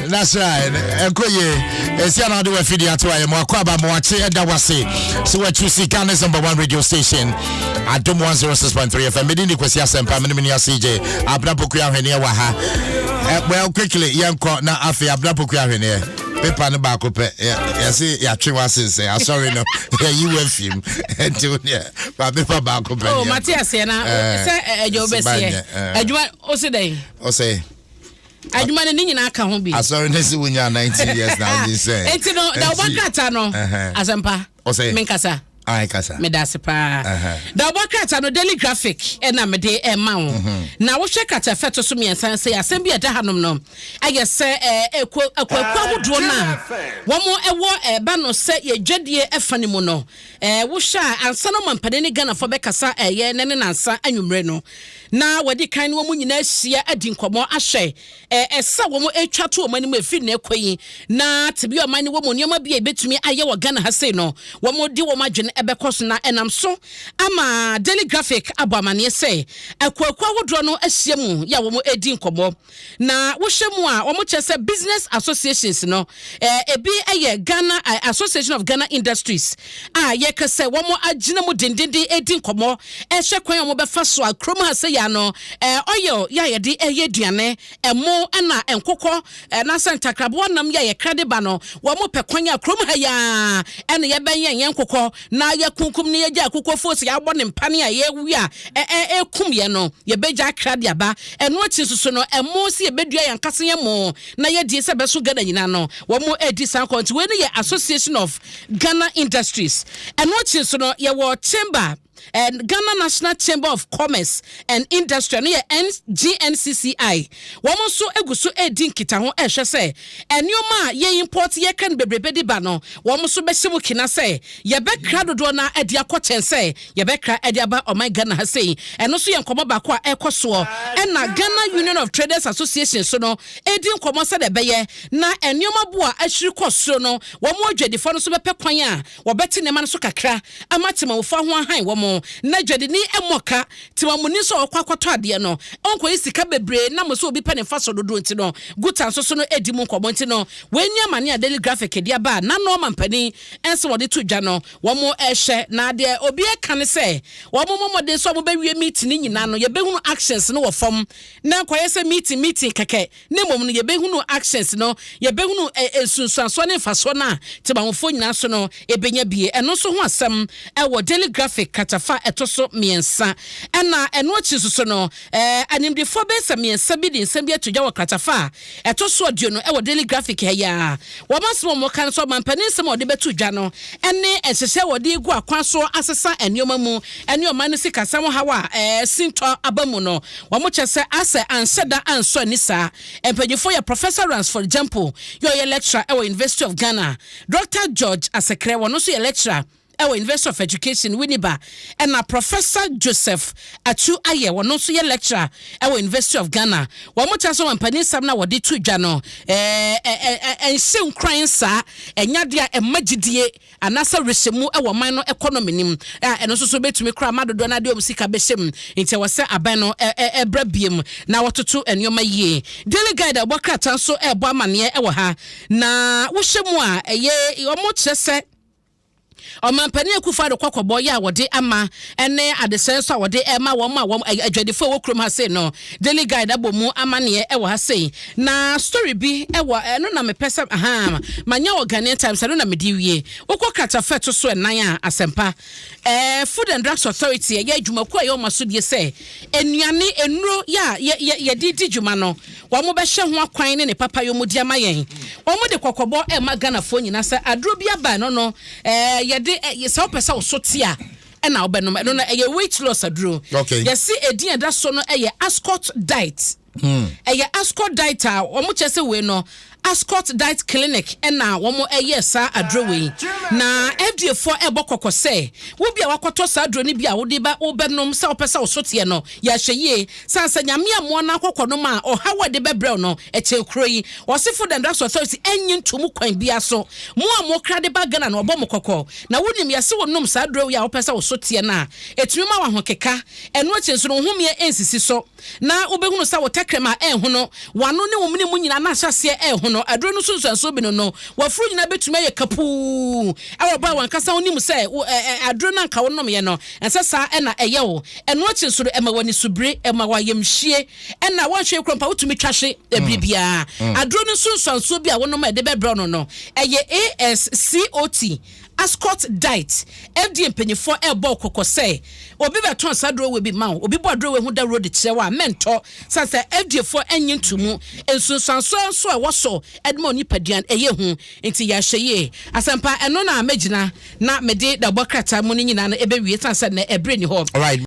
That's right. Ɛnkɔ yie. Ɛsi ana wode wafidi ato ayɛ mo akɔ aba mo akye ɛda wase. So what see Ghana's number one radio station. Adom 106.3 FM. Mede ne Kwasi Asɛmpa mene mene CJ. Abena Pokua ahweneɛ wɔ ha. Well, quickly, yɛnkɔ na afei Abena Pokua ahweneɛ. Paper no baako pɛ. Yɛse yɛatwe w'asensɛn. Asɔre no yɛyi w'afim. Nti wo deɛ fa paper baako pɛ. Oh, mate aseɛ na sɛ ɛdwa wobɛseɛ. Adwuma wo se dɛn? Ɔsɛ. Adwuma no ne nyinaa ka ho bi. Asɔre ne se wonya 19 years na wogye sɛ. Enti no da wobɔ krataa no asɛmpa. Ɔsɛ. Menkasa. Ae kasa. Meda ase paa. Da wobɔ krataa no Daily Graphic ɛna mede ɛma wo. Mhm. Na wohwɛ krataa fɛ to so mmiɛnsa sɛ asɛm bi a ɛda hanom no ɛyɛ sɛ ɛkuo akuakuo ahodoɔ no a wɔn ɛwɔ ɛba no sɛ yɛdwadie ɛfa no mu no wohwɛ a ansa na ɔmampanin ne Ghanafoɔ bɛkasa ɛyɛ ne ne nansa anwummere no na wɔadi kan ne wɔn nyinaa ahyia adi nkɔmmɔ ahwɛ ɛsɛ a wɔatwa to wɔn anim ɛfiri nnɛ kɔ yi na tebea ɔman no wɔ mu nneɛma bi a ɛbɛtumi ayɛ wɔ Ghana ha sei no wɔde wɔn adwene ɛbɛkɔ so na ɛnam so ama Daily Graphic abɔ amaneɛ sɛ akuakuo ahodoɔ no ahyia mu yɛ a wɔn ɛredi nkɔmmɔ na wohyɛ mu a wɔn kyerɛ sɛ business associations no ebi yɛ Ghana Association of Ghana Industries a yɛka sɛ wɔn agyina mu dendenden edi nkɔmmɔ ɛhwɛ kwan a wɔbɛfa so a kurom ha sɛ yɛ ano oil yɛ a yɛde ɛyɛ aduane, ɛmo ɛna nkokɔ ɛnaasɛ ntakraboa nam yɛ a yɛkra de ba no, wɔn pɛ kwan a kurom ha yi a ɛna yɛbɛyɛn yɛn nkokɔ na yɛkunkum ne yɛgya akokɔfoɔ sɛ yɛabɔ ne mpane a yɛwi a ɛkum yɛn no, yɛbɛgya akra de aba. Ɛno akyi nso so no, ɛmo sɛ yɛbɛdua yɛn ankasa yɛn mo na yɛdie sɛ bɛso Ghana nyinaa no, wɔn adi saa nkɔ. Nti wei no yɛ Association of Ghana Industries. Ɛno akyi nso no, yɛwɔ chamber Ghana National Chamber of Commerce and Industry no yɛ GNCCI. Wɔn nso egu so edi nkitaho ɛhwɛ sɛ nneɛma a yɛ import yɛka no bebrebe de ba no, wɔn nso bɛhyɛ mu kina sɛ yɛbɛkra dodoɔ na ɛde akɔ kyɛn sɛ yɛbɛkra ɛde aba ɔman Ghana ha sei. Ɛno nso yɛ nkɔmɔ baako a ɛkɔ soɔ. Ɛna Ghana Union of Traders Association so no edi nkɔmɔ sɛdeɛ ɛbɛyɛ na nneɛma bo a ahyiri kɔ soro no, wɔn adwadifoɔ no nso bɛpɛ kwan a wɔbɛte nneɛma no so kakra ama temamufoɔ ho ahan wɔn na dwadini mmɔ ka. Temamuni nso a ɔkɔ akɔtɔ adeɛ no ɔnkɔyi sika bebree na mo sɛ obi pɛ ne mfa so dodoɔ. Nti no guta nso so no edi mu nkɔmɔ. Nti no wɔn ani amane a Daily Graphic de aba a nano ɔma mpanin ɛnso wɔde to dwa no, wɔn ɛhwɛ na deɛ obi ɛka ne sɛ wɔn mmɔ mmɔden sɛ wɔn bɛwie meeting ne nyinaa no, yɛbɛhunu actions no wɔ fam na nkɔyɛ sɛ meeting meeting kɛkɛ, ne mmom no yɛbɛhunu actions no, yɛbɛhunu nsunsuansoɔ ne mfasoɔ no a temamufoɔ nyinaa so no ɛbɛnya bie. Ɛno nso ho asɛm ɛwɔ Daily Graphic katafa ɛto so mmiɛnsa. Ɛna ɛno akyi nso so no, animdefoɔ bɛyɛ sɛ mmiɛnsa bi de nsɛm bi ato dwa wɔ kratafa a ɛto so 20 ɛwɔ Daily Graphic ha yi a wɔn asɛm a wɔka no so, ɔmampanin nsɛm a wɔde bɛto dwa no ɛne nhyehyɛ wɔde gu akwan so asesa nneɛma mu ɛne ɔman no sikasɛm haw a sintɔ aba mu no, wɔn kyɛ sɛ asɛ anhyɛ da ansɔ ani saa. Mpanyinfoɔ yɛ Professor Ransford Gyampo yɛ ɔyɛ lecturer ɛwɔ University of Ghana, Dr George Asekrɛ, wɔn nso yɛ lecturer ɛwɔ University of Education Winneba, ɛna Professor Joseph Atu Ayɛ, wɔn nso yɛ lecturer ɛwɔ University of Ghana. Wɔn kyerɛ sɛ wɔn mpanin nsɛm na wɔde to dwa no ɛɛ ɛɛ ɛnhyɛ nkuran saa, ɛnya deɛ a ɛma gyidie anaasɛ rehyɛ ɛwɔ ɔman no economy nim a ɛno nso so bɛtumi kora ama dodoɔ no adeɛ ɔmo sika bɛhyɛ mu. Nti ɛwɔ sɛ aban no ɛbrɛ biem na wɔtoto nneɛma yie. Daily Guide a ɛbɔ krataa nso ɛrebɔ amaneɛ ɛwɔ ha na wohyɛ mu a ɛyɛ wɔn kyerɛ sɛ ɔmampanin Akufo Addo kɔkɔbɔ yɛ a wɔde ama ɛne adesɛn nso a wɔde ɛma wɔn a wɔn adwadifoɔ wɔ kurom ha sei no, Daily Guide abɔ mu amaneɛ ɛwɔ ha sei. Na story bi ɛwɔ ɛno na mepɛ sɛ aha manya wɔ Ghanaian Times, ɛno na mede wie. Wokɔ kratafa ɛto so ɛnan a, asɛmpa Food and Drugs Authority ɛyɛ adwumakuo a ɛyɛ ɔmo asodie sɛ nnuane nnuro yɛ a yɛ yɛ yɛde di dwuma no, wɔn bɛhyɛ ho akwan ne ne papa yɛ wɔn di ama yɛn. Wɔn de kɔkɔbɔ ɛma Ghanafoɔ nyinaa sɛ aduro bi aba no no yɛde sɛ wopɛ sɛ woso te a ɛna wobɛnom ɛno no, ɛyɛ weight loss aduro. Yɛsi edin ɛda so no ɛyɛ Ascot Diet. Ɛyɛ Ascot Diet a wɔn kyerɛ sɛ wei no Ascot Diet Clinic ɛna wɔn ɛyɛ saa aduro wei, na FDA foɔ ɛbɔ kɔkɔ sɛ wo bi a wakɔtɔ saa aduro no bi a wode ba wobɛnom sɛ wopɛ sɛ woso teɛ no, yɛahwɛ yie san sɛ Nyame amoa no akɔkɔ nom a, ɔhaw a ɛde bɛbrɛw no ɛkyɛn kuro yi. Wɔse Food and Drugs Authority ɛnyi ntomu kwan bia so mo a mokra de ba Ghana no, ɔbɔ mo kɔkɔ. Na wonim yɛse wonom saa aduro yi a wopɛ sɛ woso teɛ no a, ɛtumi ma wahokeka. Ɛno akyi nso no, wo homeɛ ɛnsisi so na wobɛhunu sɛ wo tɛkrɛma ɛnhono, w'ano ne wo mene mu nyinaa na ahyɛseɛ ɛnhono. no, aduro no nsunsuansoɔ bi no no, wafuru nyinaa bɛtumi ayɛ kapuu ɛwɔ ba wɔn ankasa wonim sɛ wo ɛ ɛ aduro no anka wonomyɛ no ɛnsɛ saa ɛna ɛyɛ wo. Ɛno akyi nso no, ɛma w'ani sobire, ɛma w'ayamhyie, ɛna wɔnhwɛ kuro mpa wotumi twa hye ɛbere biara. Aduro no nsunsuansoɔ bi a wonom a ɛde bɛbrɛ no no, ɛyɛ ASCOT, Ascot Diet. FDA mpanyinfoɔ ɛrebɔ kɔkɔ sɛ obi bɛtɔn saa aduro wɔ bi ma wo, obi bɔ aduro wɔ ho dawuro de kyerɛ wo a, mɛntɔ san sɛ FDA foɔ ɛnye ntomu. Nsunsuansoɔ nso a ɛwɔ so ɛde ma onipadua no ɛyɛ hu, nti yɛahyɛ yie. Asɛmpa ɛno na mɛgyina na mede dabɔ krataa mu no nyinaa no ɛbɛwie san sɛ nnɛ ɛberɛ ni hɔ. All right.